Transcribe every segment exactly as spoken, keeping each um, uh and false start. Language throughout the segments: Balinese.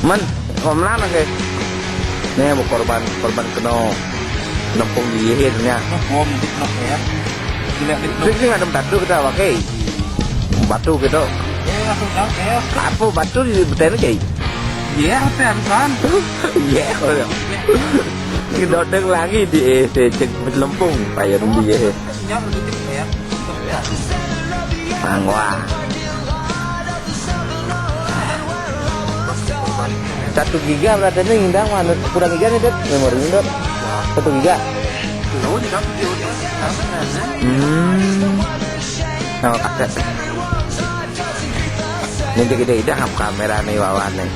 Man, kok melana ke? Nih, mau korban, korban kena nempung di yehirnya. Bom di nok ya. Tidak di nok. Sing, sing ada batu kita pakai. Batu gitu. Ya, aku tahu ya. Apa batu di beten ke? Iya, apa kan? Iya, orang. Kita lagi di, eh, cek lempung, payah di, eh. Sinyal dikit ya. Angwa. Satu giga berarti ini, Indang, mana kurang giga nih, Dep? Memori ini, Dep. Satu giga. Lo di kamu di udah. Hmm. Oh, kaset. Ini gede-gede dah kamera nih, wawan nih.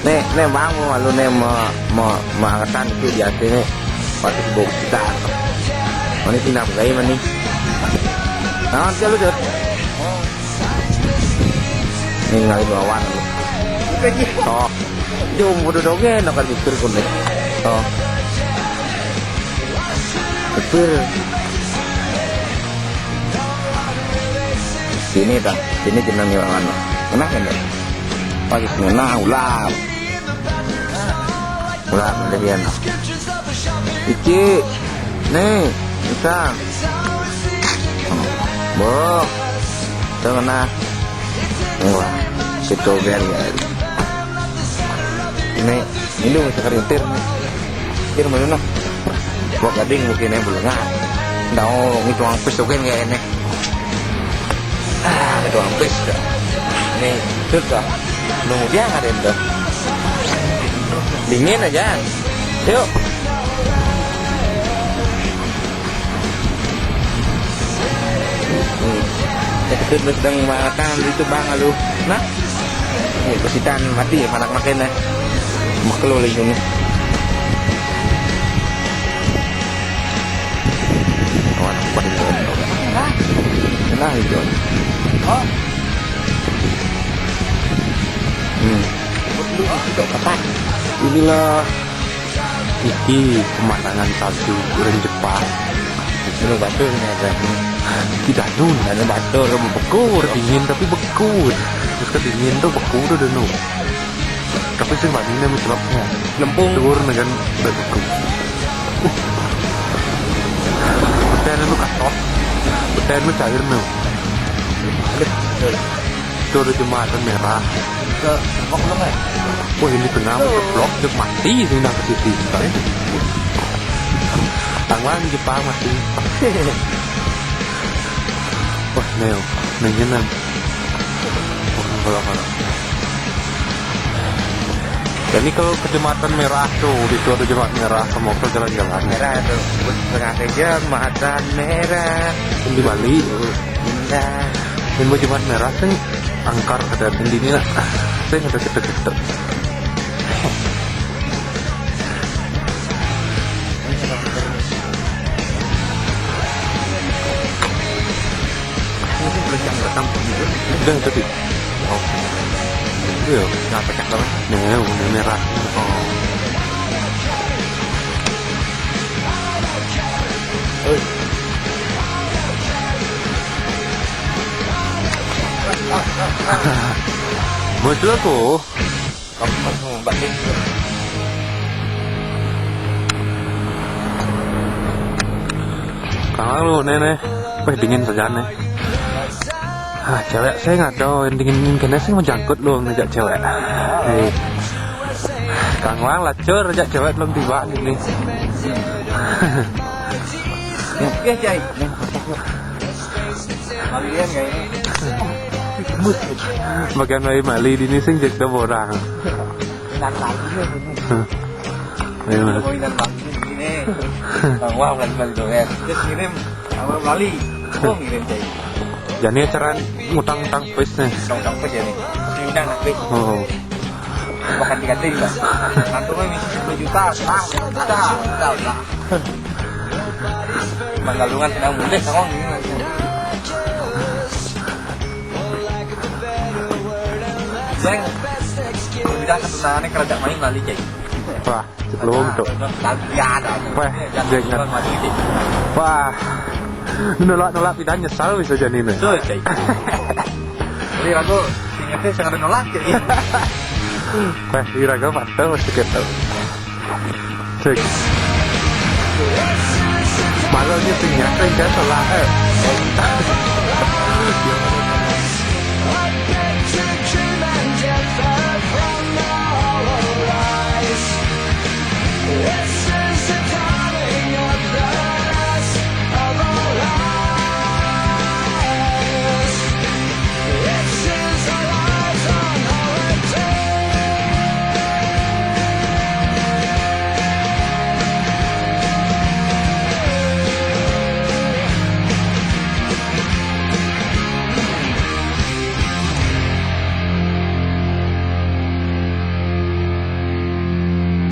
Nih, nih, Bang, mau lu nih, mau, mau, mau angkatan itu di atas nih. Waktu sibuk kita. Mana sih, nang gaya mana nih? Nah, dia lu, Jod. Ini ngalih wawan lu. Oh. Jom, udah dong, enak kan mikir kuning. Oh. Mikir. Sini dah, sini jeneng yang mana? Kenapa ini? Pagi kena ular. Ular, kemudian. Iki, nih, bisa. Boh, tuh kena. Wah, kita biar ya. Ini, ini udah sekerintir nih. Kir mana nah? Buat gading mungkin yang belum nggak. Tahu itu angpis tuh kan kayak ini. Ah, itu angpis dah. Ini itu dah. Nunggu dia nggak ada yang dah. Dingin aja. Yuk. Hmm. Kita sedang makan itu, Bang, lu. Nah. Ini kesitan mati ya, manak makin ya. Makelo lagi ini. Awan, apa nih? Nah, itu. Oh. Hmm. Inilah iki pemandangan salju orang Jepang. Ini batu ini ada. Tidak nun, ada batu, beku, dingin tapi beku. Terus kedingin tuh beku tuh denu. Tapi sing bani ini menceloknya. Lempung. Turun dengan beku. Beten itu katot. Beten itu cair no. Itu ada jembatan merah. Ke Depok belum ya? Wah, ini tengah blok, dia mati sih nang ke sisi. Tangwang Jepang mati. Wah, Neo, nanya nang. Wah, kalau kalau. Jadi kalau ke jembatan merah tuh, di situ ada jembatan merah, ke motor jalan-jalan. Merah tuh, buat setengah jam, jembatan merah. Di Bali. Indah. Yang buat jembatan merah kan angker, ada di sini lah. Saya nggak deket-deket. Ini tuh terus yang datang gitu. Udah tadi. Oh. Iya. Nah, pecah banget. Nah, udah merah. Oh. Oi. Bocil tuh. Kamu mau batin? Kang lu, Nenek. Weh, dingin saja, Nek. Ah, cewek saya nggak tahu yang dingin kena sih, mau jangkut lu ngajak cewek. Hei. Kang Lang lacur ajak cewek belum tiba gini. Oke, Cai. Malian kayak ini. Bagian Mali, Mali di ini sing jek orang. Minang lagi ini. Ayo, Mas. Minang lagi ini. Wah, Mali, Mali doang. Terus ngirim, apa, Mali? Oh, ngirim, Cai. Jadi acara ngutang-ngutang pis nih. Ngutang pis ya nih. Tapi udah nggak pis. Oh. Bahkan diganti lah. Kantongnya misi sepuluh juta, ah, ada, ada, ada. Manggalungan sedang mulih, sama gini. Seng, udah ketunangannya kerja main lali, Cai. Wah, sebelum tuh. Lagi ada. Wah, jangan, jangan. Wah, nolak-nolak pindah nyesal bisa jadi nih. Betul, Cai. Jadi aku ingetnya sangat nolak, Cai. Kueh, ira ka vato, mas ke to. Cek. Malu ni tinggal kan, kan salah, eh.